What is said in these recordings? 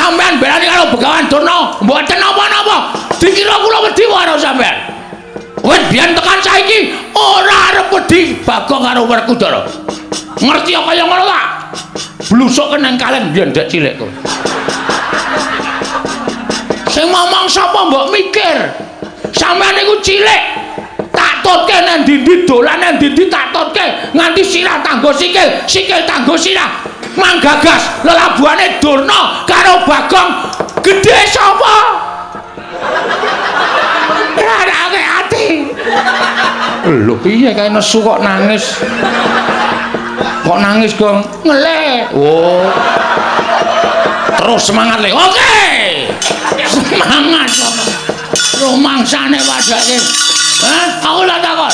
sampean belani karo Begawan Durna, mboten napa-napa. Dikira kula wedi karo sampean. Wis biyen tekan saiki ora arep wedi Bagong karo Werkudara. Ngerti kaya ngono ta? Blusuke nang kalen biyen dek cilik kok. Sing ngomong sapa mbok mikir? Sampeyan niku cilik. Tak tutke nang ndi-ndi dolan nang ndi-ndi tak tutke nganti sirah tanggo sikil, sikil tanggo sirah. Manggagas lelabuhane Durna karo Bagong gedhe sapa? Rarake ati. Lho piye kae nesu kok nangis? Kok nangis, Gong? Ngelih. Oh. Terus semangat le. Oke. Semangat kok. Rumangsane padake. Hah? Aku lak takon.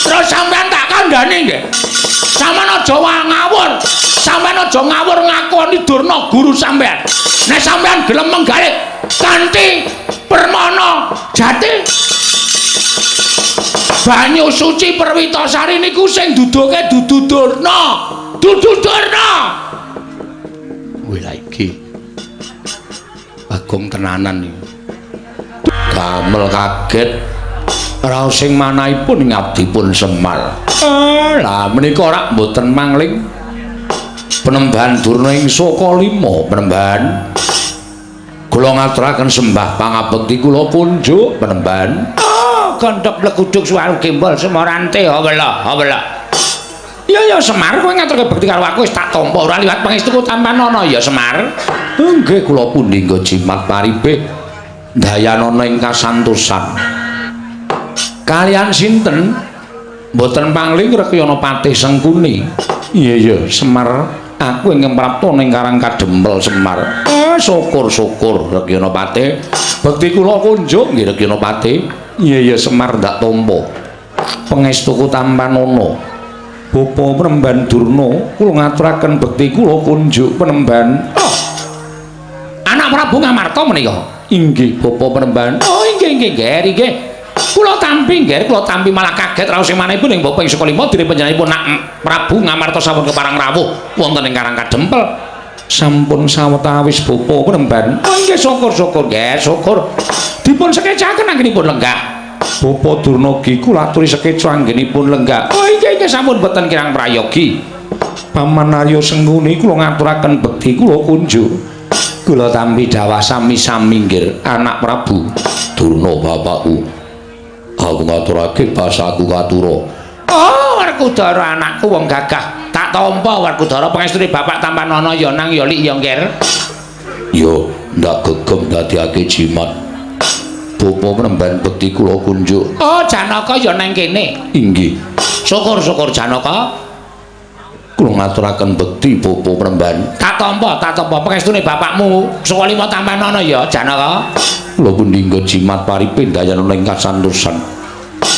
Terus sampean tak kandhani nggih. Sampean aja ngawur. Sampean aja ngawur ngakoni Durna guru sampean. Nek sampean gelem menggalih kanthi permana jati banyu suci Perwitasari niku sing duduke dudu Durna. Dudu Durna. Wih lah iki. Bagong tenanan iki. Damel kaget raos sing manahipun ing abdipun Semar. Lah menika rak mboten mangling Penembahan Durna ing Saka 5 Penembahan. Kula ngaturaken sembah pangabekti kula kunjuk Penembahan. Oh, gondhok bleguduk suwaru gembol semorante awela awela. Ya ya Semar kowe ngaturke bekti karo aku wis tak tampa ora liwat pangestuku tampanana ya Semar. Nggih kula pundi nggo jimat paripe dayanana ing kasantosan. Kalian sinten? Mboten pangling Rekyana Patih Sengkuni. Iya iya Semar, aku ingkang prapta ning Karang Kadempel Semar. Syukur-syukur Rekyana Patih. Bekti kula kunjuk nggih Rekyana Patih. Iya iya Semar ndak tampa. Pangestuku tampanana. Bapa Penemban Durna, kula ngaturaken bekti kula kunjuk Penemban. Oh. Anak Prabu Ngamarta menika. Inggih Bapa Penemban. Oh inggih inggih nggih inggih. Kula tampi nggih, kula tampi malah kaget raos sing manahipun ing Bapa ing Saka 5 dene panjenenganipun nak Prabu Ngamarta sampun keparang rawuh wonten ing Karang Kadempel. Sampun sawetawis Bapa Penemban. Oh inggih syukur-syukur nggih, syukur. Dipun sekecaken anggenipun lenggah. Bapa Durna gi kula aturi sekeca anggenipun lenggah. Oh inggih inggih sampun boten kirang prayogi. Paman Arya Sengkuni kula ngaturaken bekti kula kunjuk. Kula tampi dawah sami-sami nggih anak Prabu Durna bapakku. Aku ngaturake basaku katura. Oh, Werkudara anakku wong gagah. Tak tampa Werkudara pangestune bapak tampanana ya nang ya lik ya ngger. Ya ndak gegem dadiake jimat. Bapa Penemban bekti kula kunjuk. Oh, Janaka ya nang kene. Inggih. Syukur-syukur Janaka. Kula ngaturaken bekti Bapa Penemban. Tak tampa, tak tampa pangestune bapakmu Saka 5 tampanana ya Janaka. Kula pundi nggo jimat paripe dayanana ing kasantosan.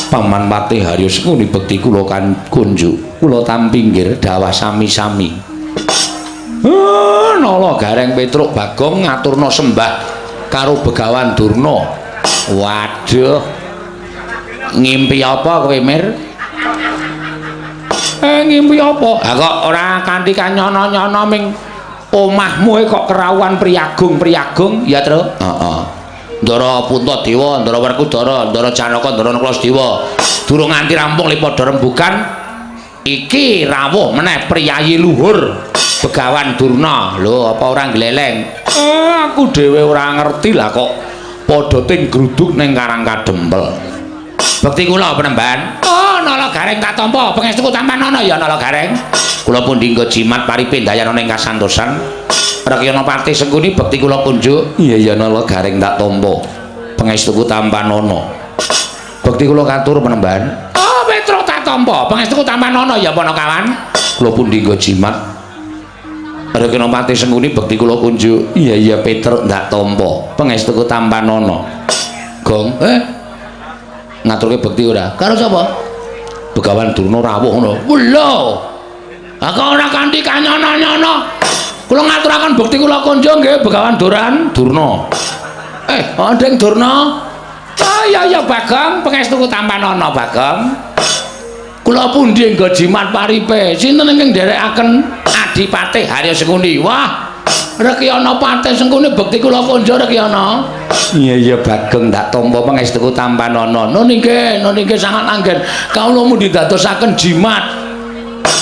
Paman Patih Harya Sengkuni bekti kula kan kunjuk. Kula tampi nggih dawah sami-sami. Nala Gareng Petruk Bagong ngaturna sembah karo Begawan Durna. Waduh. Ngimpi apa kowe, Mir? Ngimpi apa? Ha kok ora kanthi kanyono-nyono ming omahmu kok kerawuhan priyagung-priyagung, ya, Tru? Heeh. Ndara Puntadewa, Ndara Werkudara, Ndara Janaka, Ndara Nakula. Durung nganti rampung li padha rembugan, iki rawuh meneh priyayi luhur Begawan Durna. Lho, apa ora gleleng? Aku dhewe ora ngerti lah kok padha ting gruduk ning Karang Kadempel. Bekti kula Penemban. Oh, Nala Gareng tak tampa. Pangestuku tampanana ya Nala Gareng. Kula pundi nggo jimat paripe dayanana ing kasantosan. Rekyana Patih Sengkuni bekti kula kunjuk. Iya iya Nala Gareng tak tampa. Pangestuku tampanana. Bekti kula katur Penemban. Oh, Petruk tak tampa. Pangestuku tampanana ya Panakawan. Kula pundi nggo jimat. Rekyana Patih Sengkuni bekti kula kunjuk. Iya iya Petruk ndak tampa. Pangestuku tampanana. Gong, ngaturke bekti ora? Karo sapa? Begawan Durna rawuh ngono. Lho. Ha kok ora kanthi kanyono-nyono. Kula ngaturaken bekti kula kunjung nggih Begawan Duran Durna. Andeng Durna. Oh iya iya Bagong, pangestuku tampanana Bagong. Kula pundi nggo jimat paripe? Sinten ingkang nderekaken Adipati Harya Sengkuni? Wah, Rekyana Patih Sengkuni bekti kula konjo Rekyana. Iya iya Bagong tak tampa pangestuku tampanana. Nun inggih, nun inggih sangat anggen. Kawula mundi dadosaken jimat.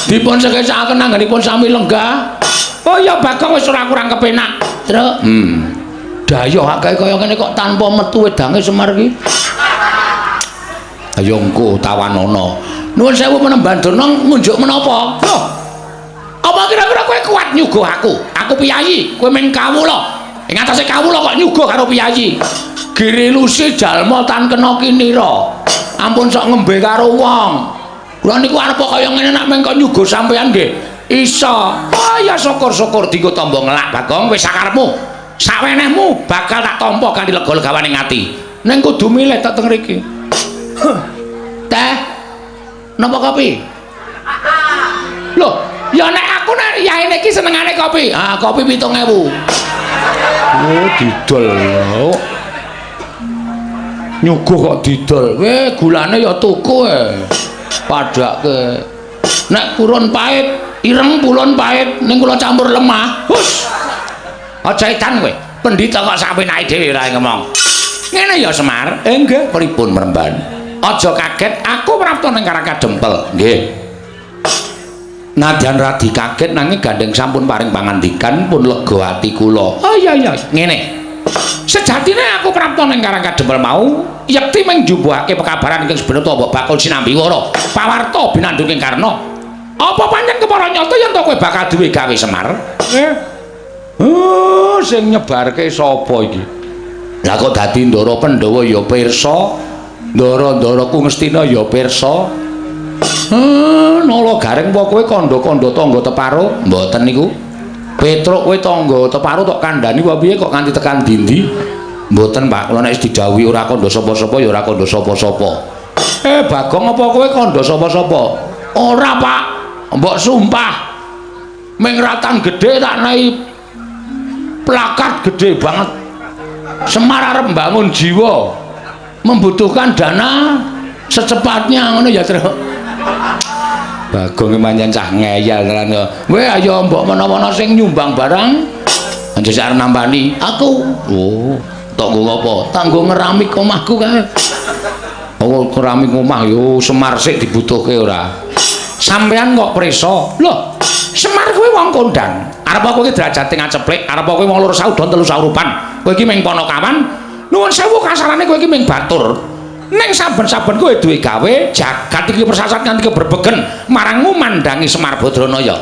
Dipun sekecakaken anggenipun sami lenggah. Oh iya Bagong wis ora kurang kepenak. Truk. Dayoh akeh kaya ngene kok tanpa metu wedange Semar iki. Ayo engko tawanana. Nuwun sewu Panembahan Durna ngunjuk menapa? Loh. Apa kira-kira kowe kuat nyuguh aku? Aku piyayi, kowe mung kawula. Ing atase kawula kok nyuguh karo piyayi. Girilusi jalma tan kena kinira. Ampun sok ngembe karo wong. Kula niku arep kaya ngene nek mung kok nyuguh sampeyan nggih. Iso. Oh ya syukur-syukur dienggo tamba ngelak Bagong wis sakarepmu. Sawenehmu bakal tak tampa kanthi lega-legawaning ati. Ning kudu milih tek teng mriki. Teh. Napa kopi? Loh, ya nek aku nek yaene iki senengane kopi. Ah, kopi 7000. Oh, didol. Nyuguh kok didol. Weh, gulane ya tuku e. Padake. Nek purun pahit, ireng purun pahit, ning kula campur lemah. Hus. Aja edan kowe. Pendhita kok sapenake dhewe ora ngomong. Ngene ya Semar. Nggih, pripun Mremban? Aja kaget, aku prapta ning Karang Kadempel. Nggih. Nadyan radi kaget nanging gandeng sampun paring pangandikan pun lega ati kula. Oh iya iya, ngene. Sejatine aku prapta ning Karang Kadempel mau yekti mung njumbuhake pekabaran ingkang sebenarnya mbok bakul sinambi wara. Pawarta binandunging Karna. Apa pancen kepara nyata yen to kowe bakal duwe gawe Semar? Oh, sing nyebarke sapa iki? Lah kok dadi Ndara Pandhawa ya pirsa, Ndara-ndaraku Ngastina ya pirsa. Nala Gareng apa kowe kandha-kandha tangga teparo? Mboten niku. Petruk kowe tangga teparo tok kandhani apa piye kok nganti tekan dindi? Mboten, Pak. Kula nek wis didhawuhi ora kandha sapa-sapa ya ora kandha sapa-sapa. Bagong apa kowe kandha sapa-sapa? Ora, Pak. Mbok sumpah. Ming ratan gedhe tak nehi plakat gede banget. Semar arep mbangun jiwa, membutuhkan dana secepatnya ngono ya, Truk. Bagong pancen cah ngeyel tenan ya. Weh ayo mbok menawa sing nyumbang barang anjir arep nampani aku. Oh, tok nggo apa? Tanggo ngeramik omahku kae. Oh, keramik omah yo Semar sik dibutuhke ora. Sampean kok prisa? Loh, Semar kuwi wong kondang. Arep kowe iki derajate ngaceplik, arep kowe wong loro saudon telu saurupan. Kowe iki mung panakawan. Nuwun sewu kasarane kowe iki mung batur. Ning saben-saben kowe duwe gawe, jagat iki persasat nganti keberbegen marangmu mandangi Semar Badranaya.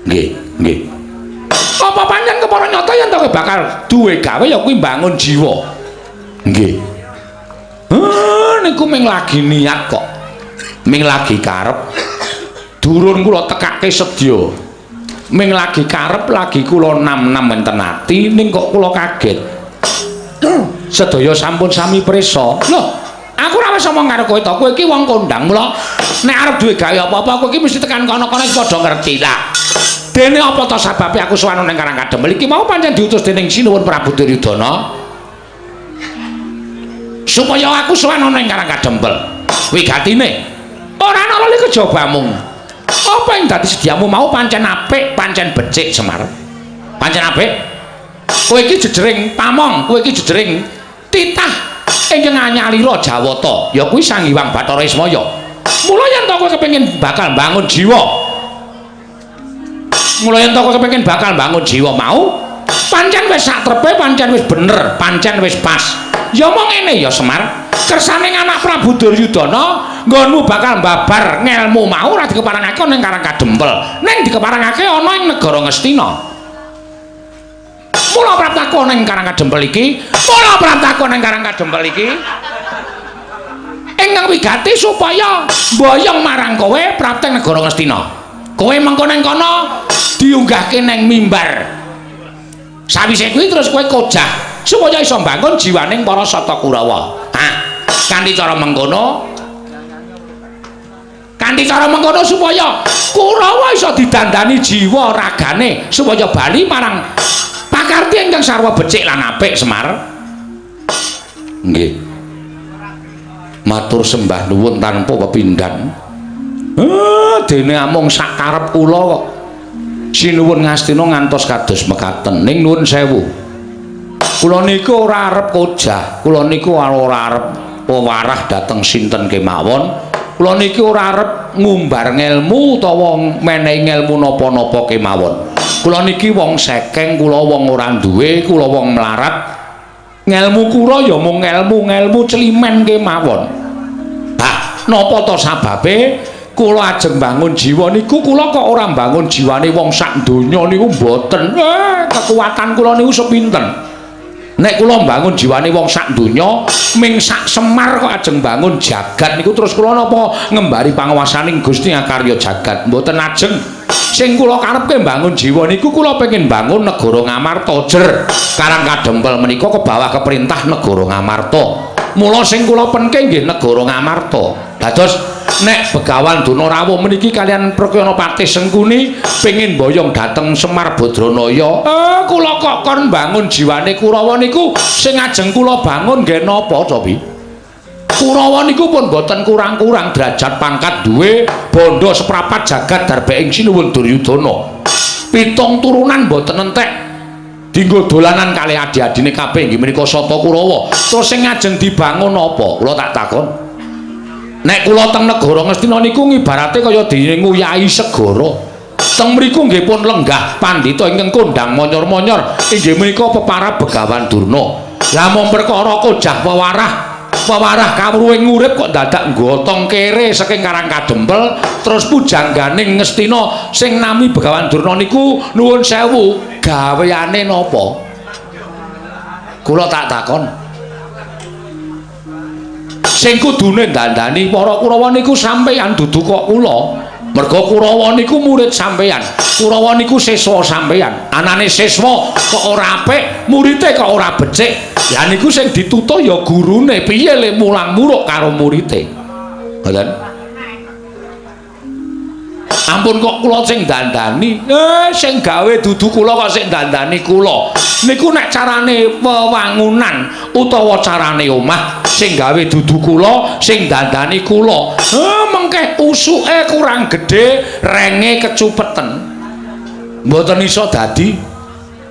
Nggih, nggih. Apa pancen kepara nyata yen to kowe bakal duwe gawe ya kuwi mbangun jiwa. Nggih. Niku mung lagi niat kok. Ming lagi karep. Durun kula tekake sedya. Ming lagi karep lagi kula nam-nam enten ati ning kok kula kaget. Sedaya sampun sami prisa. Loh, aku ora wis omong karo kowe to, kowe iki wong kondang mula nek arep duwe gawe apa-apa kowe iki mesti tekan kono-kono padha ngerti lah. Dene apa to sababe aku sowan ning Karang Kadempel iki mau pancen diutus dening Sinuwun Prabu Duryudana supaya aku sowan ning Karang Kadempel. Wigatine ora ana lali kejabamung. Apa yang dadi sediamu mau pancen apik, pancen becik Semar. Pancen apik. Kowe iki jejering pamong, kowe iki jejering titah ingkang anyalira Jawata, ya kuwi Sang Hyang Bathara Ismaya. Mula yen to kowe kepengin bakal bangun jiwa. Mula yen to kowe kepengin bakal bangun jiwa mau, pancen wis sakrepe, pancen wis bener, pancen wis pas. Ya mong ngene ya Semar, kersane anak Prabu Duryudana nggonmu bakal babar ngelmu mau ora dikeparangake ana ing Karang Kadempel, ning dikeparangake ana ing negara Ngastina. Mula praptaku ana ing Karang Kadempel iki, mula praptaku ana ing Karang Kadempel iki ingkang wigati supaya mboyong marang kowe prapta ing negara Ngastina. Kowe mengko ning kono diunggahke ning mimbar. Sawise kuwi terus kowe kojah supaya iso mbangun jiwaning para Sata Kurawa. Ha, kanthi cara mengkono, kanthi cara mengkono supaya Kurawa iso didandani jiwa ragane supaya bali marang pakarti ingkang sarwa becik lan apik Semar. Nggih. Matur sembah nuwun tanpa pepindhan. Dene amung sak karep kula kok. Sinuwun Ngastina ngantos kados mekaten. Ning nuwun sewu. Kula niku ora arep kojah, kula niku ora arep wewarah dhateng sinten kemawon. Kula niki ora arep ngumbar ngelmu utawa menehi ngelmu napa-napa kemawon. Kula niki wong sekeng, kula wong ora duwe, kula wong melarat. Ngelmu kula ya mung ngelmu-ngelmu celimen kemawon. Hah, napa to sababe kula ajeng bangun jiwa niku kula kok ora bangun jiwane wong sak donya niku mboten. Kekuatan kula niku sepinten. Nek kula bangun jiwane wong sak donya ming sak Semar kok ajeng bangun jagat niku terus kula napa ngembari panguwasaning Gusti Akarya jagat mboten ajeng. Sing kula karepke bangun jiwa niku kula pengin bangun negara Ngamarta jer. Karang Kadempel menika kebawah keperintah negara Ngamarta. Mula sing kula penke nggih negara Ngamarta. Dados nek Begawan Durna rawuh meniki kalian Prakyana Patih Sengkuni pengin boyong dhateng Semar Badranaya. Kula kok kon bangun jiwane Kurawa niku sing ajeng kula bangun nggih napa to, Pi? Kurawa niku pun boten kurang-kurang derajat pangkat duwe bondo seprapat jagat darbeing sinuwun Duryudana. Pitung turunan boten entek dinggo dolanan kalih adi-adine kabeh inggih menika Sata Kurawa. Terus sing ajeng dibangun apa? Kula tak takon. Nek kula teng negara Ngastina niku ngibarate kaya dene nguyahi segara. Teng mriku nggih pun lenggah pandhita ingkang kondhang monyor-monyor inggih menika peparab Begawan Durna. Lah mung perkara kojah pewarah, pewarah kawruhing urip kok dadak nggotong kere saking Karang Kadempel terus pujangganing Ngastina sing nami Begawan Durna niku nuwun sewu gaweane napa? Kula tak takon. Sing kudune dandani para Kurawa niku sampeyan dudu kok kula. Merga Kurawa niku murid sampeyan. Kurawa niku siswa sampeyan. Anane siswa kok ora apik, murite kok ora becik. Lah niku sing ditutuh ya gurune, piye le mulang muruk karo murite. Ngoten. Ampun kok kula sing dandani. Sing gawe dudu kula kok sing dandani kula. Niku nek carane wewangunan utawa carane omah sing gawe dudu kula, sing dandani kula. Mengke usuke kurang gedhe, renge kecupeten. Mboten iso dadi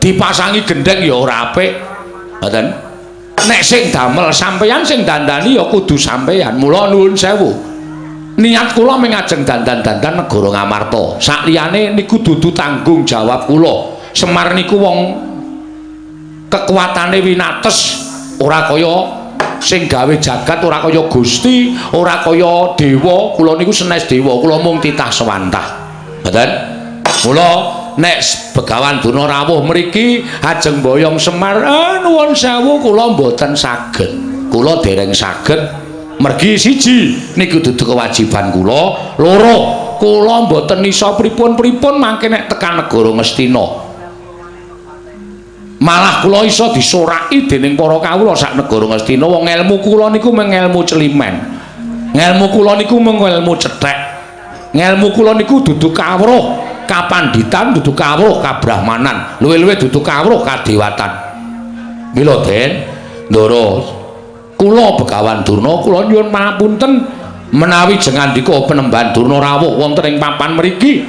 dipasangi gendheng ya ora apik. Ngoten. Nek sing damel sampeyan sing dandani ya kudu sampeyan. Mula nuwun sewu. Niat kula mung ajeng dandan-dandan negara Ngamarta. Sakliyane niku dudu tanggung jawab kula. Semar niku wong kekuatane winates, ora kaya sing gawe jagat, ora kaya Gusti, ora kaya dewa. Kula niku senes dewa, kula mung titah sewantah. Ngoten. Mula nek Begawan Durna rawuh mriki ajeng boyong Semar, nuwun sewu kula mboten saged. Kula dereng saged. Mergi siji niku dudu kewajiban kula, loro kula mboten iso pripun-pripun mangke nek tekan negara Ngastina. Malah kula iso disoraki dening para kawula sak negara Ngastina. Wong ngelmu kula niku mung ngelmu celimen. Ngelmu kula niku mung ngelmu cethek. Ngelmu kula niku dudu kawruh kapanditan, dudu kawruh kabrahmanan, luwih-luwih dudu kawruh kadewatan. Mila Den, Ndara, kula Begawan Durna kula nyuwun pangapunten menawi jengandika penemban Durna rawuh wonten ing papan mriki.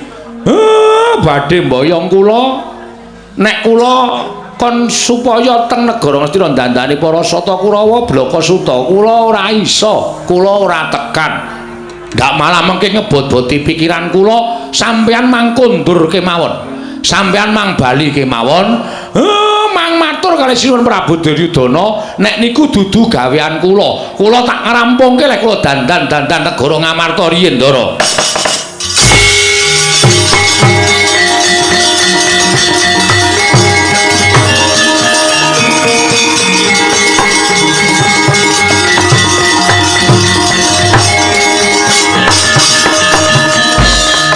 Badhe mboyong kula nek kula kon supaya teng negara Ngastina dandani para Sata Kurawa blaka suta, kula ora iso, kula ora tekan. Ndak malah mengke ngebot-boti pikiran kula, sampeyan mang kondur kemawon. Sampeyan mang bali kemawon. Mang matur kali Sinuwun Prabu Duryudana, nek niku dudu gawean kula. Kula tak ngrampungke lek kula dandan-dandan negara Ngamarta riyin, Ndara.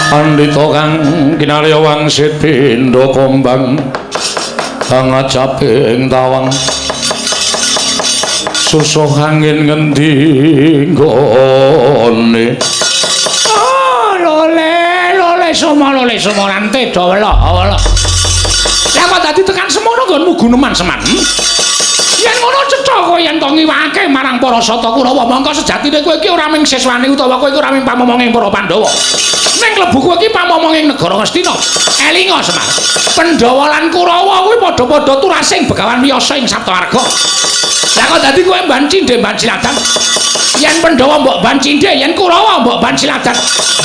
Pandhita kang kinarya wangsit pindha kombang kang ajaping tawang susuh angin ngendi nggone. Lole lole somo lole somo rante do wela wela. Lah kok dadi tekan semono nggonmu guneman Semar? Yen ngono cetha kowe kowe yen to ngiwake marang para Sata Kurawa, mongko sejatine kowe iki ora mung siswane utawa kowe iki ora mung pamomonging para Pandhawa. Ning klebu kowe iki pamomonging negara Ngastina. Elinga Semar. Pandhawa lan Kurawa kuwi padha-padha turasing Begawan Wiyasa ing Saptawarga. Lah kok dadi kowe mban cindhe mban siladan? Yen Pandhawa mbok ban cindhe, yen Kurawa mbok ban siladan.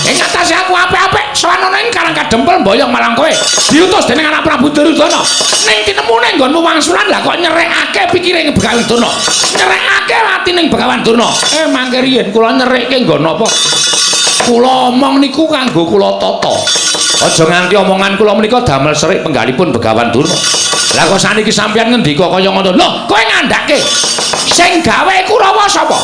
Ing atase aku apik-apik sowan ana ing Karang Kadempel mboyong marang kowe. Diutus dening anak Prabu Duryudana. Ning tinemune nggonmu wangsulan lah kok nyerekake pikire Begawan Durna. Nyerekake atine Begawan Durna. Mangke riyin kula nyerekke nggon apa? Kula omong niku kanggo kula tata. Aja nganti omongan kula menika damel serik penggalipun Begawan Durna. Lah kok saniki sampeyan ngendika kaya ngono? Lho, kowe ngandhake. Sing gawe Kurawa sapa?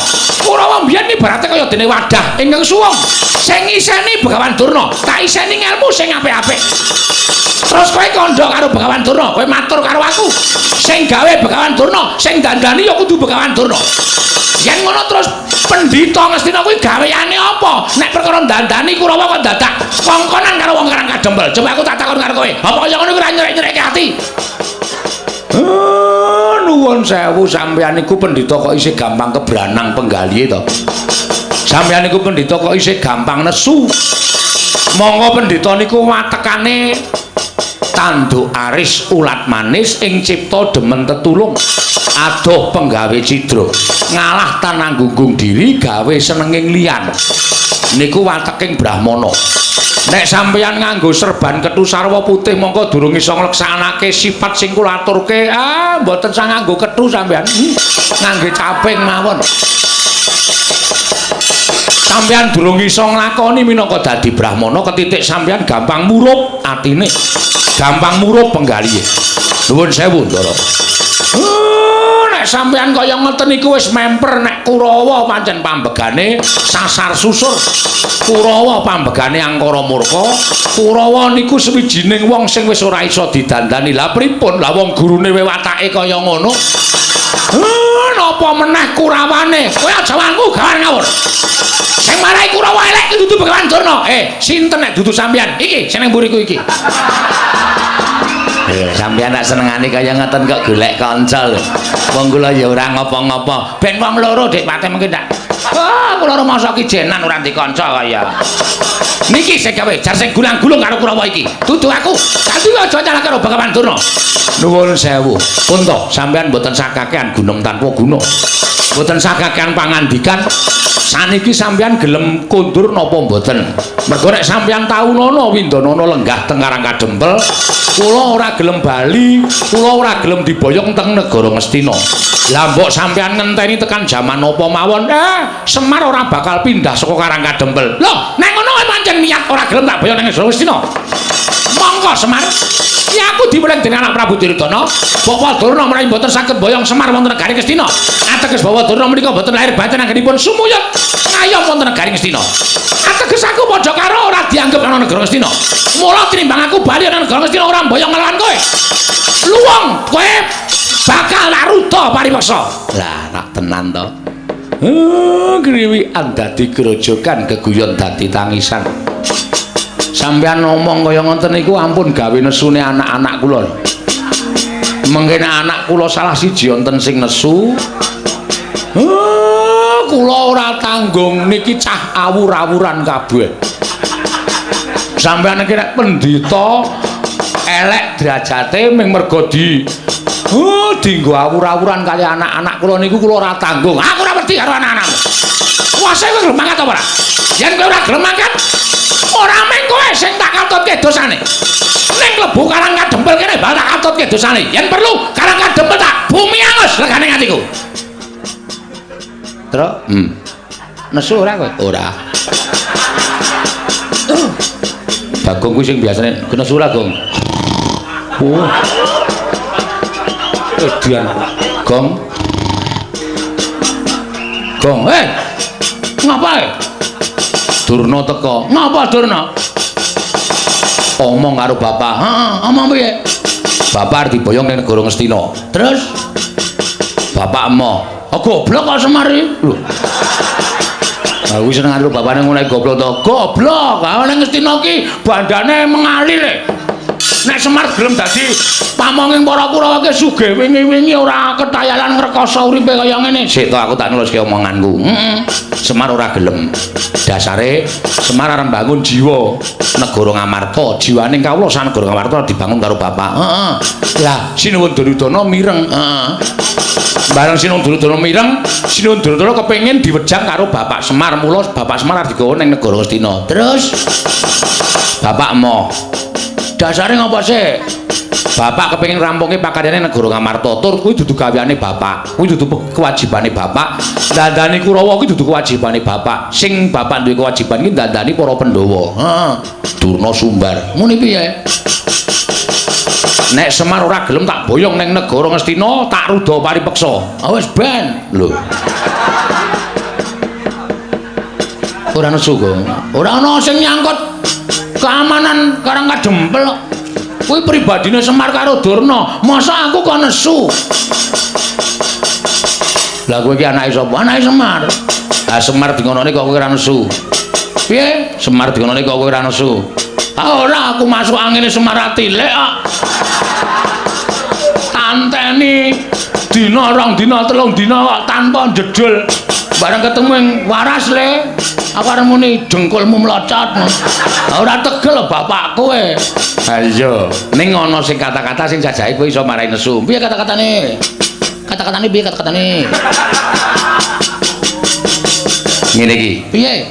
Kurawa mbiyen ibarate kaya dene wadah ingkang suwung. Sing ngiseni Begawan Durna, tak iseni ngelmu sing apik-apik. Terus kowe kandha karo Begawan Durna, kowe matur karo aku. Sing gawe Begawan Durna, sing dandani ya kudu Begawan Durna. Yen ngono terus pendhita Ngastina kuwi gaweane apa? Nek perkara dandani Kurawa kok dadak kongkonan karo wong Karang Kadempel. Coba aku tak takon karo kowe. Apa kaya ngono kuwi ora nyerek-nyerekke ati? Nuwun sewu, sampeyan niku pendhita kok isih gampang kebranang penggalihe to. Sampeyan niku pendhita kok isih gampang nesu. Monggo pendhita niku watekane tanduk aris ulat manis ing cipta demen tetulung. Adoh penggawe cidra. Ngalah tanang gunggung diri gawe senenging liyan. Niku wateking Brahmana. Nek sampeyan nganggo serban kethu sarwa putih mongko durung iso ngleksanake sifat sing kula aturke. Ah, mboten sah nganggo kethu sampeyan. Ngangge caping mawon. Sampeyan durung iso nglakoni minangka dadi Brahmana ketitik sampeyan gampang murup atine. Gampang murup penggalihe. Nuwun sewu, Ndara. Nek sampeyan kaya ngoten niku wis memper nek Kurawa pancen pambegane sasar susur. Kurawa pambegane angkara murka. Kurawa niku sawijining wong sing wis ora iso didandani. Lah pripun? Lah wong gurune watake kaya ngono. Napa meneh Kurawane? Kowe aja wangku gawan ngawur. Sing marai Kurawa elek ki dudu Begawan Durna. Sinten nek dudu sampeyan? Iki sing nang mburiku iki. Sampeyan nek senengane kaya ngoten kok golek kanca lho. Wong kula ya ora ngopo-ngopo. Ben wong loro Dik Pate mungkin ndak. Ah, kula rumangsa ki jenan ora ndek kanca kaya. Niki sing gawe jar sing gulang-gulung karo Kurawa iki. Dudu aku. Dadi aja nyalahke karo Begawan Durna. Nuwun sewu. Pun to, sampeyan mboten sakakean gunem tanpa guna. Mboten sakakean pangandikan. Saniki sampeyan gelem kondur napa mboten? Mergo nek sampeyan taunono Windanana lenggah teng Karang Kadempel, kula ora gelem bali, kula ora gelem diboyong teng negara Ngastina. Lah mbok sampeyan ngenteni tekan jaman napa mawon, Semar ora bakal pindah saka Karang Kadempel. Lho, nek ngono pancen niat ora gelem tak boyong nang negara Ngastina. Monggo Semar. Ya aku diweling dening anak Prabu Duryudana, Bapak Durna menawi mboten saged boyong Semar wonten negari Ngastina. Ateges Bapak Durna menika mboten lahir batin anggenipun sumuyut ngayom wonten negari Ngastina. Ateges aku padha karo ora dianggep ana negara Ngastina. Mula tinimbang aku bali ana negara Ngastina ora mboyong ngelawan kowe. Luwung kowe bakal tak ruda paripeksa. Lah rak tenan to. Kriwikan dadi grojogan geguyon dadi tangisan. Sampeyan ngomong kaya ngoten niku ampun gawe nesune anak-anak kula. Mengke nek anak kula salah siji wonten sing nesu, kula ora tanggung niki cah awur-awuran kabeh. Sampeyan iki nek pendhita elek derajate ming mergo di dinggo awur-awuran kali anak-anak kula niku kula ora tanggung. Aku ora wedi karo anak-anakmu. Kuwase kowe gelem mangkat apa ora? Yen kowe ora gelem mangkat, ora mung kowe sing tak katutke dosane. Ning klebu Karang Kadempel kene bakal tak katutke dosane. Yen perlu Karang Kadempel tak bumi angus legane atiku. Truk, Nesu ora kowe? Ora. Bagong kuwi sing biasane nesu ora, Gong? Oh. Edian. Gong. Gong, Ngapa? Durna teka. Ngapa Durna? Omong karo bapak. Heeh, omong piye? Bapak arep diboyong ning negara Ngastina. Terus bapak emoh. Oh, goblok kok Semar iki. Lho. Lah kuwi seneng karo bapakne ngono goblok to. Goblok. Ha ning Ngastina ki bandane mengalir. Nek Semar gelem dadi pamonging para Kurawa ki sugih wingi-wingi ora ketayalan ngrekoso uripe kaya ngene. Sik to aku tak nuliske omonganku. Heeh. Semar ora gelem. Dasare Semar arep mbangun jiwa negara Ngamarta, jiwane kawula sak negara Ngamarta dibangun karo bapak. Heeh. Lah Sinuwun Duryudana mireng. Heeh. Bareng Sinuwun Duryudana mireng, Sinuwun Duryudana kepengin diwejang karo Bapak Semar. Mula Bapak Semar arep digawa ning negara Ngastina. Terus Bapak emoh. Dasare ngopo sih? Bapak kepengin rampungke pakaryane negara Ngamarta. Tur kuwi dudu gaweane bapak. Kuwi dudu kewajibane bapak. Dandani Kurawa kuwi dudu kewajibane bapak. Sing bapak duwe kewajiban iki dandani para Pandhawa. Heeh. Durna Sumbar. Muni piye? Nek Semar ora gelem tak boyong ning negara Ngastina, tak ruda paripeksa. Ah wis ben. Lho. Ora nesu kok. Ora ana sing nyangkut keamanan Karang Kadempel. Kuwi pribadine Semar karo Durna. Masa aku kok nesu? Lah kowe iki anake sapa? Anake Semar. Lah Semar dingonone kok kowe ora nesu. Piye? Semar dingonone kok kowe ora nesu? Ah ora, aku masuk angine Semar atilik kok. Tanteni dina rong dina telung dina kok tanpa jedul. Bareng ketemu ing waras le. Aku arep muni dengkulmu mlocot. Ora tegel bapak kowe. Ha iya, ning ana sing kata-kata sing jajahe kowe iso marai nesu. Piye kata-katane? Kata-katane piye kata-katane? Ngene iki. Piye?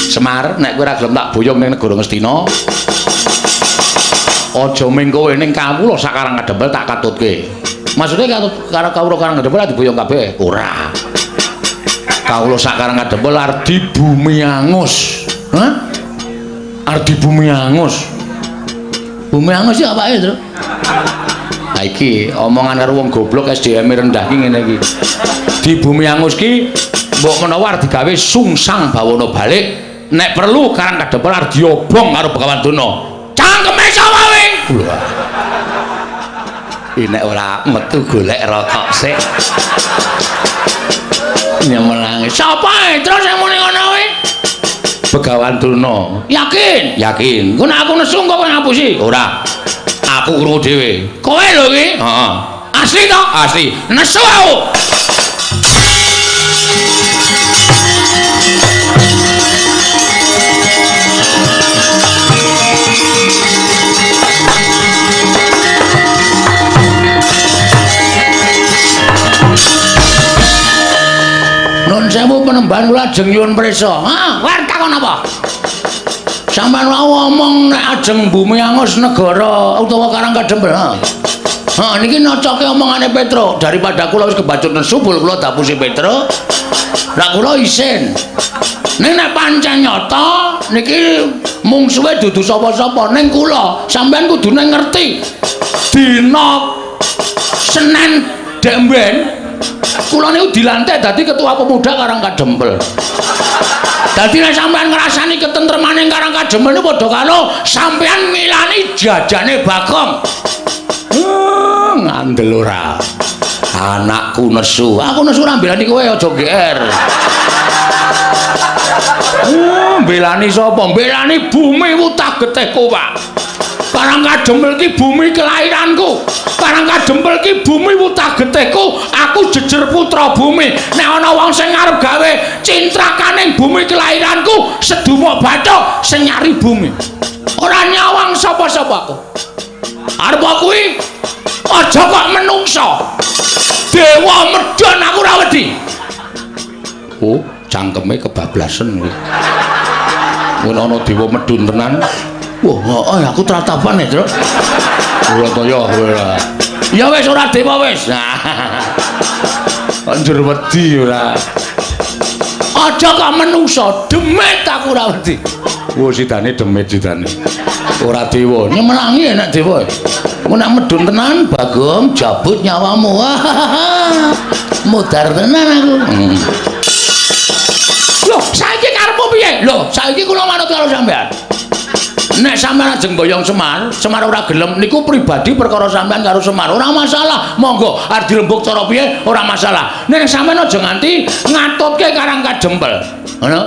Semar, nek kowe ora gelem tak boyong ning negara Ngastina, aja ming kowe ning kawula sak Karang Kadempel tak katutke. Maksude katut karo kawula Karang Kadempel diboyong kabeh? Ora. Kawula sak Karang Kadempel arep dibumi angus. Hah? Arep dibumi angus. Bumi angus iki apake, Tru? Ha iki omongan karo wong goblok SDM rendah ki ngene iki. Di bumi angus ki mbok menawa arep digawe sungsang bawana balik, nek perlu Karang Kadempel arep diobong karo Begawan Durna. Cangkeme sapa kowe? Lho. Nek ora metu golek rokok sik. Nyemelangi. Sapa terus sing muni ngono kuwi? Begawan Durna. Yakin? Yakin. Engko nek aku nesu engko kowe ngapusi? Ora. Aku krungu dhewe. Kowe lho iki? Heeh. Asli to? Asli. Nesu aku. Nun sewu penemban kula ajeng nyuwun prisa. Ha, kowe arep takon apa? Sampeyan wau omong nek ajeng bumi angus negara utawa Karang Kadempel. Ha. Ha niki nocoke omongane Petro. Daripada kula wis kebacut nesu bul kula dapusi Petro. Lah kula isin. Ning nek pancen nyata niki mungsuhe dudu sapa-sapa ning kula. Sampeyan kudune ngerti. Dina Senin dek mben kula niku dilantik dadi ketua pemuda Karang Kadempel. Dadi nek sampeyan ngrasani ketentremane Karang Kadempel niku padha karo sampeyan ngilani jajane Bagong. Ngandel ora. Anakku nesu. Aku nesu ora mbelani kowe aja GR. Mbelani sapa? Mbelani bumi wutah getihku, Pak. Karang Kadempel ki bumi kelahiranku. Karang Kadempel ki bumi wutah getihku. Aku jejer putra bumi. Nek ana wong sing arep gawe cintrakaning bumi kelahiranku, sedumuk bathuk sing nyari bumi. Ora nyawang sapa-sapa aku. Arep kuwi aja kok menungsa. Dewa medhon aku ora wedi. Oh, cangkeme kebablasen kuwi. Mun ana dewa medhun tenan. Wah, heeh aku tratapan ya, Tru. Ora to ya, ora. Ya wis ora dewa wis. Kok njur wedi ora. Aja kok menungsa, demit aku ora wedi. Wah, sidane demit sidane. Ora dewa, nyemelangi enak dewa. Mun nek medhun tenan, Bagong jabut nyawamu. Mudar tenan aku. Loh, saiki karepmu piye? Loh, saiki kula manut karo sampean. Nek sampean ajeng boyong Semar, Semar ora gelem niku pribadi perkara sampean karo Semar. Ora masalah, monggo arep dirembug cara piye ora masalah. Nek sampean aja nganti ngatutke Karang Kadempel. Ngono.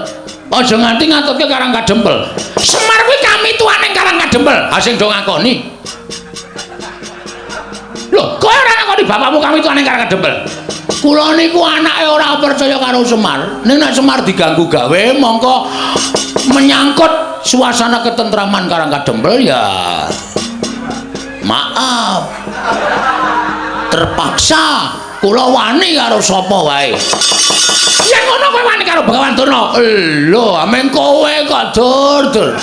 Aja nganti ngatutke Karang Kadempel. Semar kuwi kamituwane Karang Kadempel. Ha sing do ngakoni. Lho, kowe ora ngakoni bapakmu kamituwane Karang Kadempel? Kula niku anake ora percaya karo Semar. Ning nek Semar diganggu gawe mongko menyangkut suasana ketentraman Karang Kadempel ya maaf. Terpaksa kula wani karo sapa wae. Yen ngono kowe wani karo Begawan Durna. Lho, amen kowe kok dur-dur.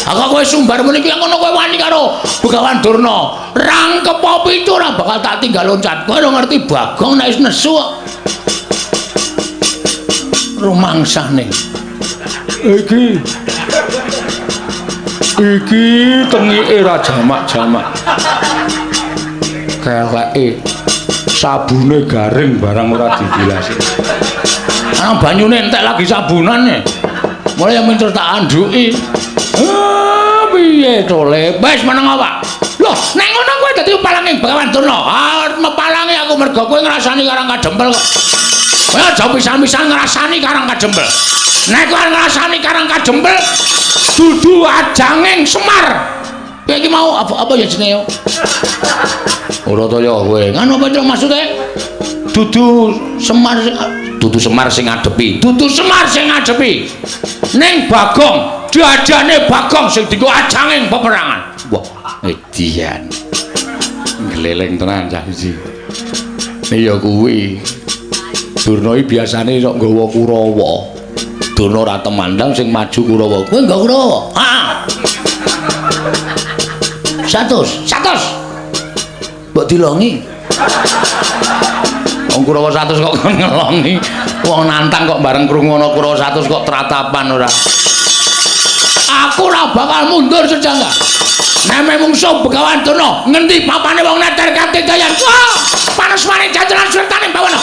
Aku kowe sumbar muni iki ngono kowe wani karo Begawan Durna. Rangkep pitu ora bakal tak tinggal loncat. Kowe ora ngerti Bagong nek wis nesu kok. Rumangsane. Iki iki tengike ra jamak-jamak. Keleke sabune garing barang ora dibilasi. Ah banyune entek lagi sabunane. Mulai minter tak anduki. Ah piye to le? Wis meneng apa? Loh, nek ngono kowe dadi palange Begawan Durna. Ah mepalange aku mergo kowe ngrasani Karang Kadempel kok. Kowe aja pisan-pisan ngrasani Karang Kadempel. Nek kowe ngrasani Karang Kadempel dudu ajanging Semar. Kowe iki mau apa ya jenenge? Ora to ya kowe. Ngono apa to maksude? Dudu Semar dudu Semar sing ngadepi. Dudu Semar sing ngadepi. Ning Bagong, diajane Bagong sing dienggo ajanging peperangan. Wah, edian. Gleleng tenan cah siji. Iya kuwi. Durna iki biasane sok nggawa Kurawa. Durna ora temandang sing maju Kurawa. Kowe nggawa Kurawa? Heeh. 100, 100. Mbok dilongi. Wong Kurawa 100 kok ngelongi. Wong nantang kok bareng krungu ana Kurawa 100 kok tratapan ora. Aku ora bakal mundur sejangga. Neme mungsuh Begawan Durna, ngendi papane wong neter katidayan. Wah, panesmane jajaran sultane bawana.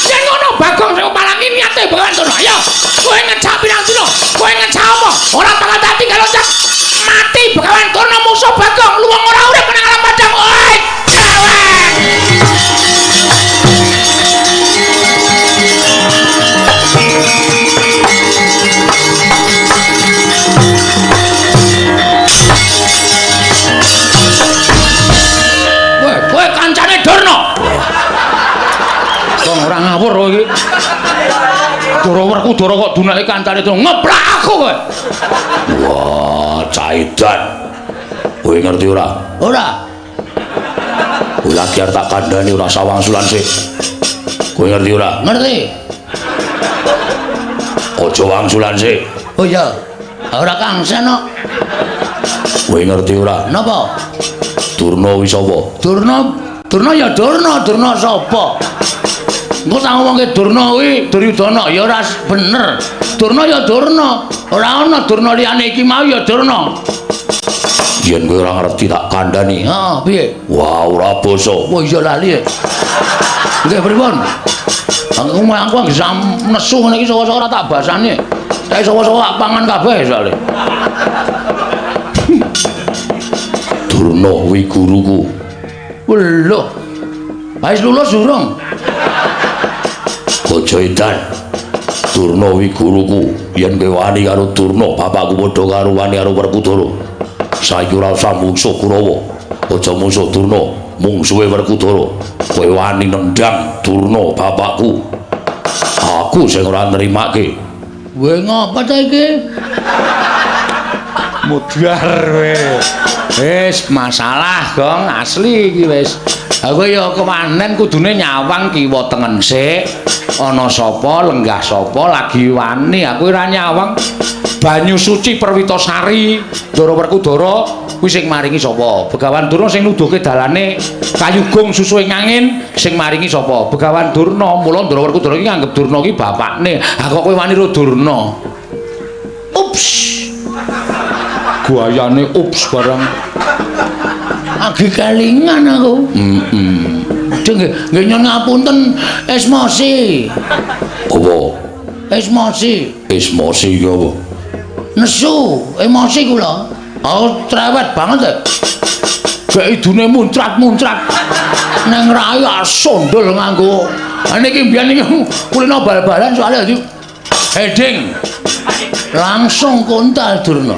Yen ngono Bagong sing palangi niate Begawan Durna. Ayo, kowe ngejak pirang dina? Kowe ngejak apa? Ora bakal tak tinggal loncat. Mati Begawan Durna musuh Bagong, luwung ora urip nang alam padang. Oi, cewek. Kowe kancane Durna. Wong ora ngawur kowe iki. Dara Werkudara kok dunake kancane Durna. Ngeplak aku kowe. Wah, caidan. Kowe ngerti ora? Ora. Kowe lagi arep tak kandhani ora sawang sulan sik. Kowe ngerti ora? Ngerti. Aja wangsulan sik. Oh iya. Ora kangsen kok. Kowe ngerti ora? Napa? Durna kuwi sapa? Durna, Durna ya Durna, Durna sapa? Engko tak ngomongke Durna kuwi Duryudana ya ora bener. Durna ya Durna, ora ana Durna liyane iki mau ya Durna. Yen kowe ora ngerti tak kandhani. Heeh, piye? Wah, ora basa. Wah iya lali. Nggih pripun? Aku aku nesu ngene iki saka-saka ora tak basane. Tak saka-saka tak pangan kabeh soalé. Durna kuwi guruku. Lho. Wis lulus durung? Aja edan. Durna kuwi guruku. Yen kowe wani karo Durna, bapakku padha karo wani karo Werkudara. Saiki ora usah mungsuh Kurawa. Aja mungsuh Durna, mungsuhe Werkudara. Kowe wani nendang Durna bapakku. Aku sing ora nrimake. Kowe ngapa ta iki? Mudhar kowe. Wis masalah, Gong, asli iki wis. Aku ya kewanen kudune nyawang kiwa tengen sik. Ana sapa, lenggah sapa lagi wani, aku ora nyawang. Banyu suci Perwitasari, Ndara Werkudara kuwi sing maringi sapa? Begawan Durna sing nuduhke dalane kayu gong susuhe angin sing maringi sapa? Begawan Durna. Mula Ndara Werkudara iki nganggep Durna iki bapakne. Ha kok kowe wani ro Durna? Ups. Guayane ups barang. Agi kelingan aku. Heeh. Nggih, nggih nyuwun ngapunten Esmosi. Apa? Esmosi. Esmosi iki apa? Nesu, emosi kula. Aku cerewet banget e. Gek idune muncrat-muncrat. Neng rai sondol nganggo. Ha niki mbiyen niki kulino bal-balan soalnya dadi heading. Langsung kontal Durna.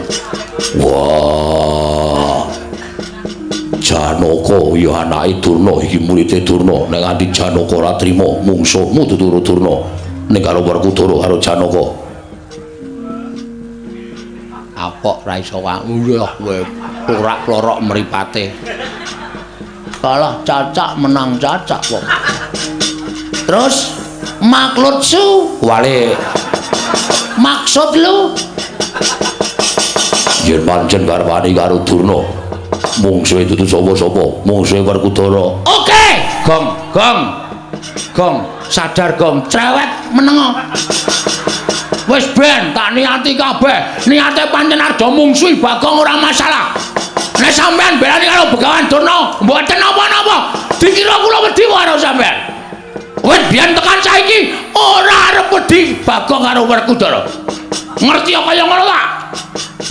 Wah. Janaka ya anake Durna iki murite Durna. Nek nganti Janaka ora trima mungsuhmu dudu Durna. Ning karo Werkudara karo Janaka. Apok ra iso wah kowe porak-plorok mripate. Kalah cacak menang cacak kok. Terus maklutsu wale. Maksud lu yen pancen garwane karo Durna mungsuhe dudu sapa-sapa, mungsuhe Werkudara. Oke, gong gong gong, sadar gong, cerewet menengo. Wis ben tak niati kabeh, niate pancen arep mungsuhi Bagong ora masalah. Nek sampean belani karo Begawan Durna mboten napa-napa, dikira kula wedi karo sampean. Wis biyen tekan saiki ora arep wedi Bagong karo Werkudara. Ngerti kaya ngono ta?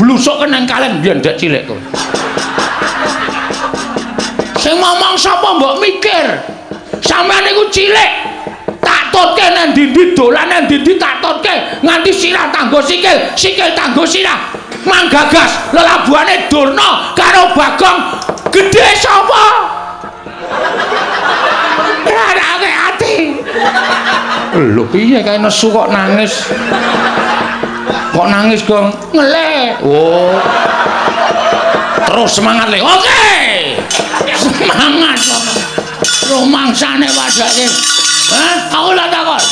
Blusuk nang kaleng biyen dek cilik kowe. Sing ngomong sapa mbok mikir? Sampeyan niku cilik. Tak tutke nang ndi-ndi dolan nang ndi-ndi tak tutke nganti sirah tanggo sikil, sikil tanggo sirah. Manggagas lelabuhane Durna karo Bagong gedhe sapa? Rarake ati. Lho piye kae nesu kok nangis? Kok nangis, Gong? Ngelih. Oh. Terus semangat le. Oke. Semangat kok. Rumangsane padake. Hah? Aku lak takon.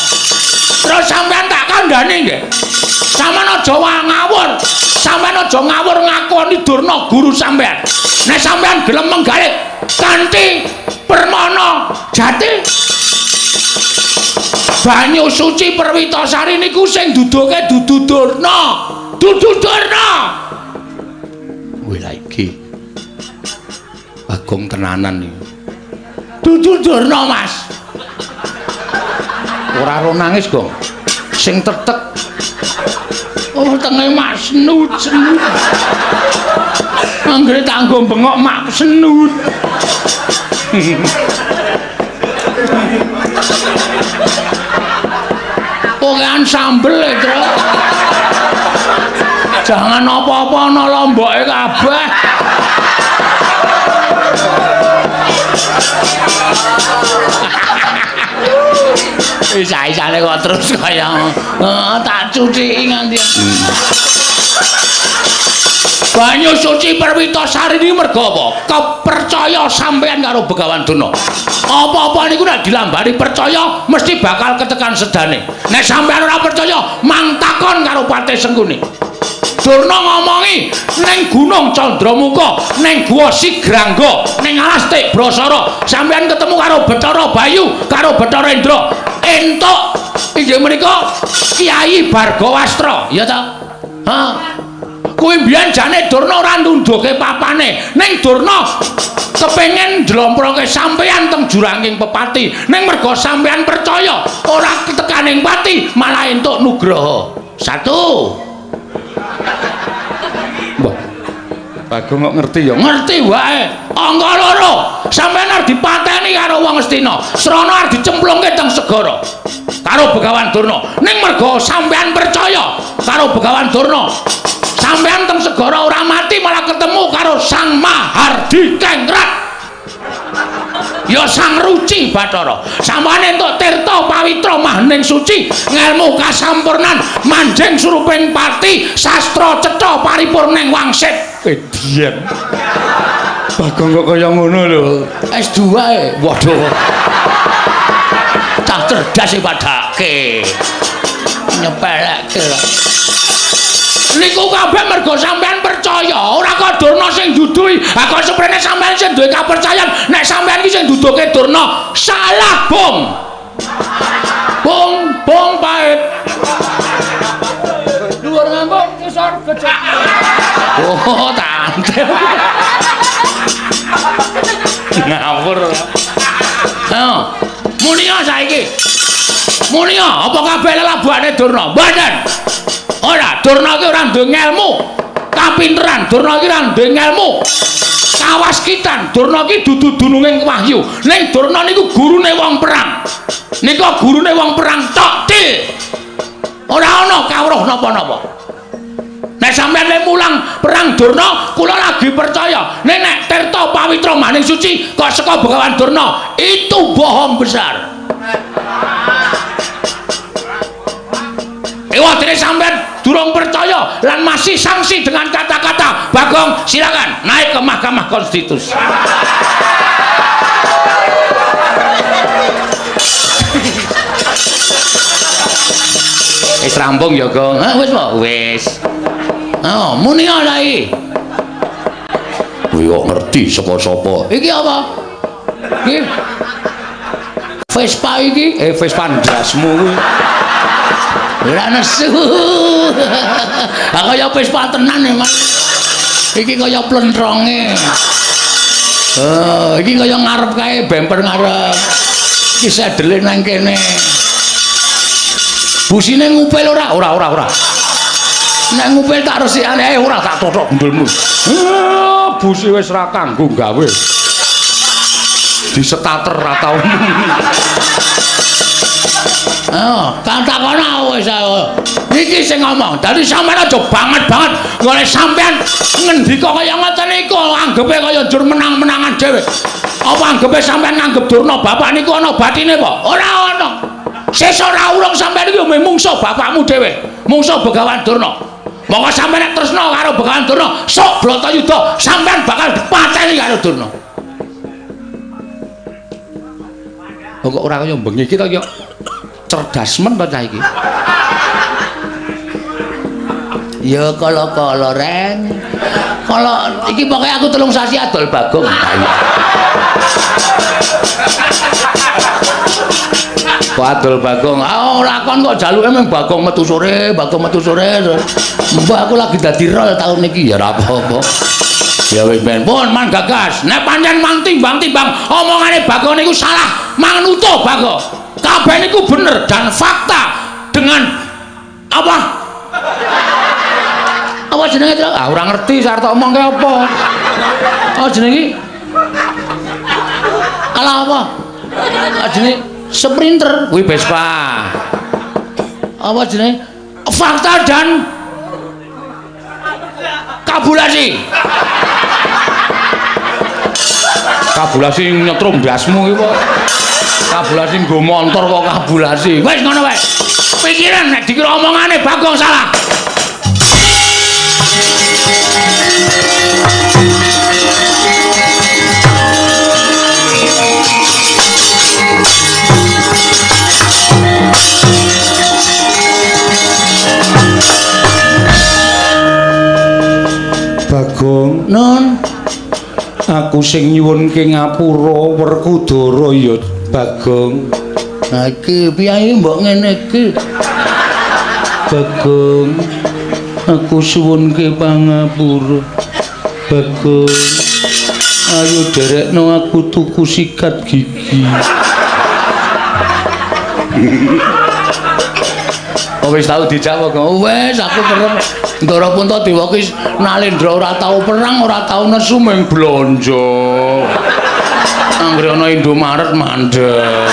Terus sampean tak kandhani nggih. Sampeyan aja ngawur. Sampeyan aja ngawur ngakoni Durna guru sampean. Nek sampean gelem menggalih kanthi permana jati banyu suci Perwitasari niku sing duduke dudu Durna. Dudu Durna. Wih lha iki Bagong tenanan iki. Dudu Durna, Mas. Ora ro nangis, Gong. Sing tetek. Oh, tenge mak senut senut. Anggere tanggo bengok mak senut. Pokokan sambel e, Truk. Jangan apa-apa ana lomboke kabeh. Isa-isane kok terus kaya tak cuciki nganti. Banyu suci Perwitasari niki mergo apa? Kepercaya sampean karo Begawan Durna. Apa-apa niku nek dilambari percaya mesti bakal ketekan sedane. Nek sampean ora percaya, mang takon karo Patih Sengkuni. Durna ngomongi ning Gunung Candramuka, ning Gua Sigrangga, ning Alas Tik Brasara, sampean ketemu karo Bathara Bayu, karo Bathara Indra. Entuk inggih menika Kyai Bargawastra, ya ta? Ha. Kuwi mbiyen jane Durna ora nundhuke papane, ning Durna kepengin njlomproke sampean teng juranging pepati, ning merga sampean percaya ora ketekaning pati malah entuk nugraha. Satu. Mbah. Bagong kok ngerti ya? Ngerti wae. Angka loro, sampean arep dipateni karo wong Astina. Srana arep dicemplungke teng segara karo Begawan Durna. Ning merga sampean percaya karo Begawan Durna, sampean teng segara ora mati malah ketemu karo Sang Mahardi Kengrat. Ya Sang Ruci Bathara. Sampeyan entuk tirta pawitra mahning suci, ngelmu kasampurnan, manjing suruping pati, sastra cetha paripurning wangsit. Edian. Bagong kok kaya ngono lho. S2 e. Waduh. Cah cerdas e padake. Nyepelekke lho. Niku kabeh mergo sampean percaya, ora kok Durna sing duduhi. Ha kok seprene sampean sing duwe kapercayan, nek sampean iki sing duduhke Durna, salah, Bung. Bung, bung pahit. Dhuwur ngambung, ngisor gejek. Oh, tante. Ngawur. Ha. Munia saiki. Munia, apa kabeh lelabuhane Durna? Mboten. Ora, Durna iki ora duwe ngelmu. Kapinteran Durna iki ora duwe ngelmu. Kawaskitan Durna iki dudu dununging wahyu. Ning Durna niku gurune wong perang. Nika gurune wong perang tok til. Ora ana kawruh napa-napa. sampean le mulang perang Durna, kula lagi percaya. Nek nek Tirta Pawitra Maning Suci kok saka Begawan Durna, itu bohong besar. Ewa dene sampean durung percaya lan masih sangsi dengan kata-kata Bagong, silakan naik ke Mahkamah Konstitusi. Wis rampung ya, Gong. Ha wis po? Wis. Oh, muni ora iki. Kuwi kok ngerti saka sapa? Iki apa? Iki Vespa iki, Vespa ndasmu kuwi. Ora nesu. Ha kaya Vespa tenan emang. Iki kaya plentronge. Oh, iki kaya ngarep kae, bemper ngarep. Iki sedele nang kene. Busine ngupil ora? Ora, ora, ora. Nek ngupil tak resikane, ora tak tothok gundulmu. Busi wis ra kanggo gawe. Disetater ra tau. Oh, katakono wis ayo. Iki sing ngomong. Dadi sampean aja banget-banget golek sampean ngendika kaya ngoten niku anggepe kaya njur menang-menangan dhewe. Apa anggepe sampean nganggep Durna bapak niku ana batine apa? Ora ana. Sesuk ora urung sampean iki yo mungsuh bapakmu dhewe, mungsuh Begawan Durna. Monggo sampean nek tresna karo Begawan Durna, sok Bratayuda sampean bakal dipateni karo Durna. Kok ora kaya bengi iki to iki cerdas men to cah iki. Ya kala-kala reng. Kala iki pokoke aku 3 sasi adol Bagong. Kok adol Bagong? Ah ora kon kok jaluke mung Bagong metu sore, Bagong metu sore. Mbah aku lagi dadi rol taun iki ya ora apa-apa. Ya wis ben pun man gagas. Nek pancen mang timbang-timbang omongane Bagong niku salah, manguto Bagong. Kabeh niku bener dan fakta dengan apa? Apa jenenge, Tru? Ah ora ngerti arep tak omongke apa. Apa jenenge iki? Alah apa? Ah jenenge Sprinter kuwi Vespa. Apa jenenge? Fakta dan kabulasi. Kabulasi nyetrum ndasmu iki kok. Kabulasi nggo montor kok kabulasi. Wis ngono wae. Pikiran nek dikira omongane Bagong salah. Bagong, Nun, aku sing nyuwunke ngapura Werkudara ya Bagong. Nah iki piye mbok ngene iki? Bagong, aku suwunke pangapura. Bagong, ayo derekno aku tuku sikat gigi. Oh wis tau dijak apa? Wis aku perem. Ndara Punta Dewa ki Nalendra ora tau perang, ora tau nesu mung blonjo. Anggere ana Indomaret mandeg.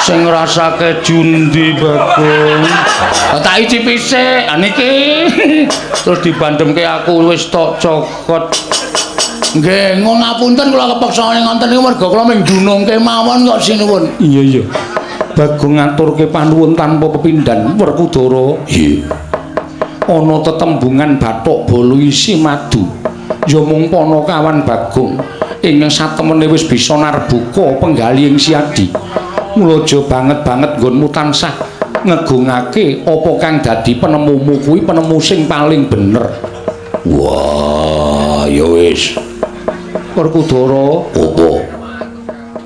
Sing ngrasake jundi Bagong. Tak icipi sik, ha niki. Terus dibandemke aku wis tok cokot. Nggih, ngapunten kula kepeksa ngoten niku merga kula mung dunungke mawon kok sinuwun. Iya iya. Bagong ngaturke panuwun tanpa pepindhan Werkudara. Iya. Ana tetembungan bathuk bolu isi madu. Ya mung panakawan Bagong ing satemene wis bisa narbuka penggalih ing Siadi. Mula aja banget-banget nggonmu tansah ngegungake apa kang dadi penemumu kuwi penemu sing paling bener. Wah, ya wis. Werkudara, apa?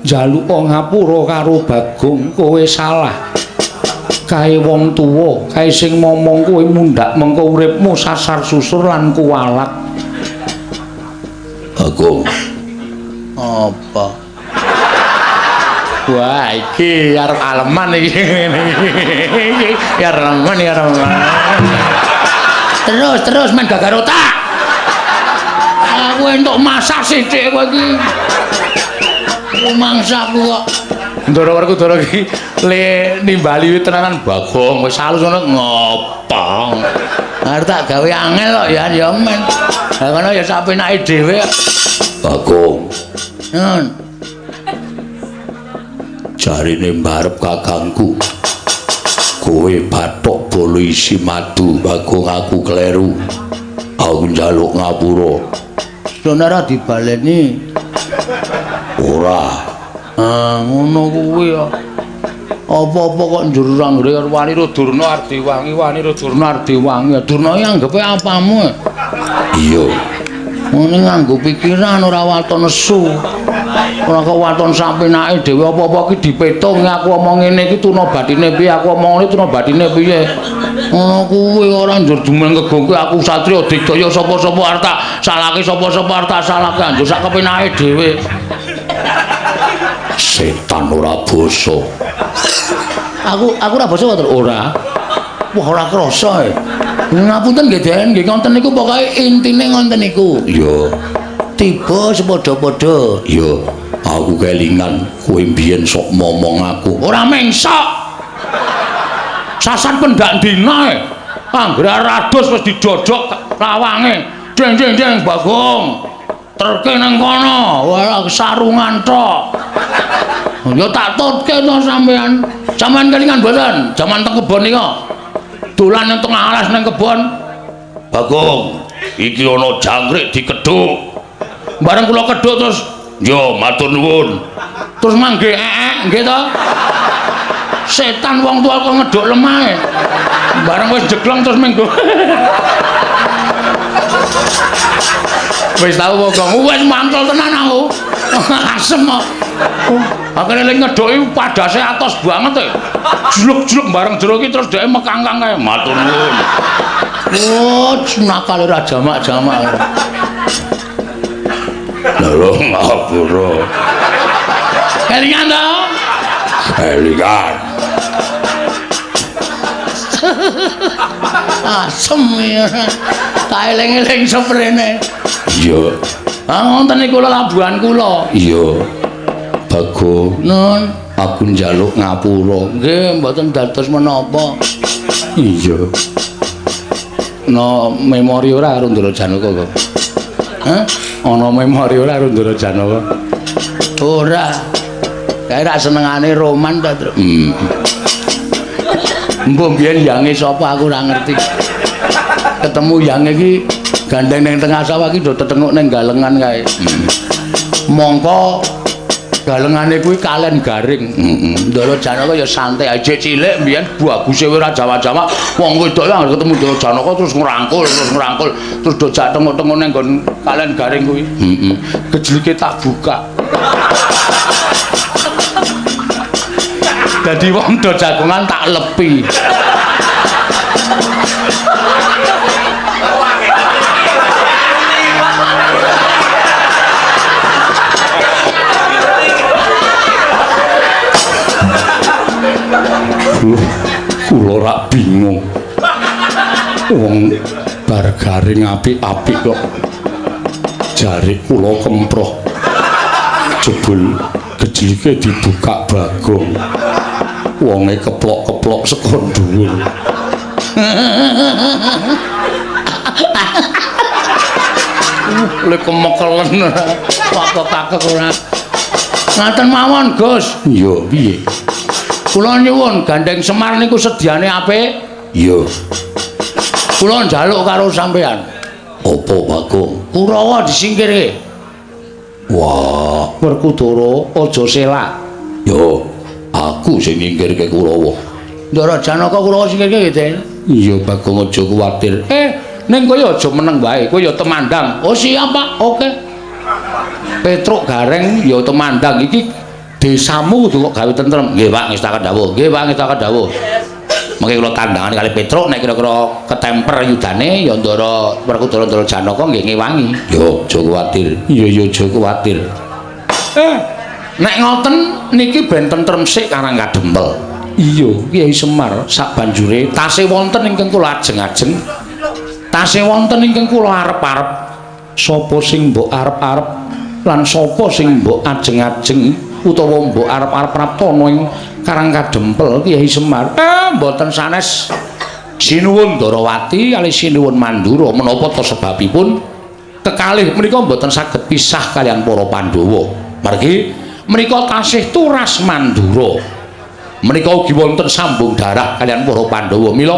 Njaluk ngapura karo Bagong, kowe salah. Kae wong tuwa, kae sing momong kowe mundhak mengko uripmu sasar susur lan kuwalak. Bagong. Apa? Wah, iki arep aleman iki. Ya remen, ya remen. Terus, terus men gagar otak. Aku entuk masak sithik kowe iki. Mangsaku kok. Ndara Werkudara iki le nimbali tenanan Bagong wis halus ngono ngopong. Arep tak gawe angel kok ya ya men. Lah ngono ya sak penake dhewe. Bagong. Nun. Jarine mbarep kakangku. Kowe bathok bolo isi madu, Bagong aku kleru. Aku njaluk ngapura. Sono ora dibaleni. Ora. Ah, ngono kuwi ya. Apa-apa kok njur anggere wani ro Durna Ardiwangi, wani ro Durna Ardiwangi. Durna iki anggepe apamu? Iya. Ngene nganggo pikiran ora waton nesu. Ora kok waton sampenake dhewe apa-apa iki dipetung aku omong ngene iki tuna batine piye, aku omong ngene tuna batine piye. Ngono kuwi ora njur jumeneng kegongke aku satriya digdaya sapa-sapa arep tak salahke sapa-sapa arep tak salahke njur sak kepenake dhewe. Setan ora basa. Aku ora basa to? Ora. Wah ora krasa e. Ngapunten nggih Den, nggih ngoten niku pokoke intine ngoten niku. Iya. Tiba sepadha-padha. Iya. Aku kelingan kowe mbiyen sok momong aku. Ora mengsok. Sasan pendak dina e. Anggere rados wis didodok lawange. Deng deng deng Bagong. Terke nang kono, wah sarungan tok. Ya tak tutke to sampean. Sampean kelingan mboten? Jaman teng kebon nika. Dolan nang tengah alas nang kebon. Bagong, iki ana jangkrik dikedhuk. Bareng kula kedhuk terus, yo matur nuwun. Terus mangke eek nggih to. Setan wong tua kok ngedhuk lemahe. Bareng wis jeglong terus minggu. Wis tau Bagong, wis mantul tenan aku. Asem kok. Akhire lek ngedhuki padase atos banget e. Jluk-jluk bareng jero iki terus dheke mekangkang kae. Matur nuwun. Oh, nakal ora jamak-jamak. Lho ngapura. Kelingan to? Kelingan. Asem ya. Tak eling-eling seprene. Iya. Ah ngoten niku labuhan kula. Iya. Bagong, nun, aku njaluk ngapura. Nggih, mboten dados menapa. Iya. No memori ora karo Ndara Janaka kok. Hah? Ana memori ora karo Ndara Janaka? Ora. Kae rak senengane roman ta, Truk. Mbok mbiyen yange sapa aku ora ngerti. Ketemu yange iki gandeng ning tengah sawah iki do tetenguk ning galengan kae. Mongko galengane kuwi kalen garing. Ndara Janaka ya santai aja cilik mbiyen baguse ora jawa-jawa. Wong wedok anggere ketemu Ndara Janaka terus ngrangkul, terus do jak tenguk-tenguk ning nggon kalen garing kuwi. Gejlike tak buka. Dadi wong do jagongan tak lepi. Kula rak bingung. Wong bar garing apik-apik kok jare kula kemproh. Jebul gejlike dibuka Bagong. Wonge keplok-keplok saka dhuwur. Lek kemekelen kakek ora. Ngaten mawon, Gus. Iya, piye? Kula nyuwun gandeng Semar niku sediane apik. Iya. Kula njaluk karo sampean. Apa, Bagong? Kurawa disingkirke. Wah, Werkudara aja selak. Yo, aku sing nyingkirke Kurawa. Ndara Janaka Kurawa singkirke nggih, Den. Iya, Bagong aja kuwatir. Ning kowe aja meneng wae, kowe ya temandang. Oh, siap, Pak. Oke. Petruk Gareng ya temandang iki desamu kudu kok gawe tentrem. Nggih, Pak, ngestakaken dawuh. Nggih, Pak, ngestakaken dawuh. Mengke kula tandangane kali Petruk nek kira-kira ketemper yudane ya Ndara Werkudara Ndara Janaka nggih ngewangi. Yo, aja kuwatir. Iya, iya, aja kuwatir. Nek ngoten niki ben tentrem sik Karang Kadempel. Iya, Kyai Semar sabanjure tasih wonten ingkang kula ajeng-ajeng. Tasih wonten ingkang kula arep-arep. Sapa sing mbok arep-arep lan sapa sing mbok ajeng-ajeng Utawa mbok arep-arep praptana ing Karang Kadempel Kyai Semar? Mboten sanes. Sinuwun Ndarawati kalih sinuwun Mandura, menapa ta sebabipun kekalih menika mboten saged pisah kaliyan para Pandhawa. Margi menika tasih turas Mandura. Menika ugi wonten sambung darah kaliyan para Pandhawa. Mila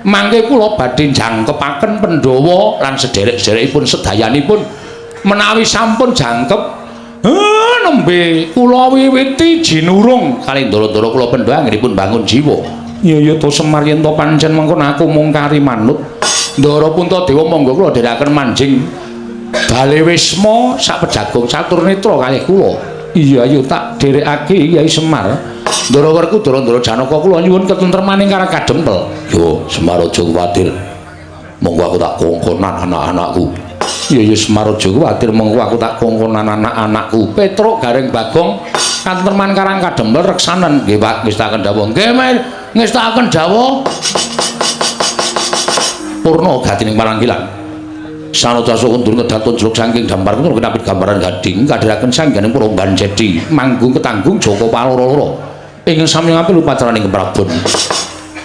mangke kula badhe jangkepaken Pandhawa lan sederek-sederekipun sedayanipun. Menawi sampun jangkep, nembe kula wiwiti jinurung kalih ndara-ndara kula Pandhawa anggenipun bangun jiwa. Iya ya to Semar, yen to pancen mengkono aku mung kari manut. Ndara Puntadewa, monggo kula dherekaken manjing bale wisma sak pejagung catur netra kalih kula. Iya ayo tak dherekake Kyai Semar. Ndara Werkudara, Ndara Janaka, kula nyuwun ketentremaning Karang Kadempel. Yo Semar, aja kuwatir. Monggo aku tak kongkonan anak-anakku. Iya ya Semar, aja kuwatir, monggo aku tak kongkonan anak-anakku. Petruk, Gareng, Bagong katentreman Karang Kadempel reksanen. Nggih Pak, ngestakaken dawuh. Nggih, ngestakaken dawuh. Purna gatining paranggilan. Sanadasa kundur ngedaton jeluk saking dampar kundur kenapit gambaran gading kadhiraken sangganing Puromban Jedi manggung ketanggung Joko Paloro-loro ingkang sami ngapil upacaraning Prabon.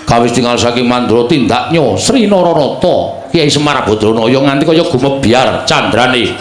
Kawis tinggal saking Mandura tindaknya Sri Naranata Kyai Semar Badranaya nganti kaya gumebyar candrane.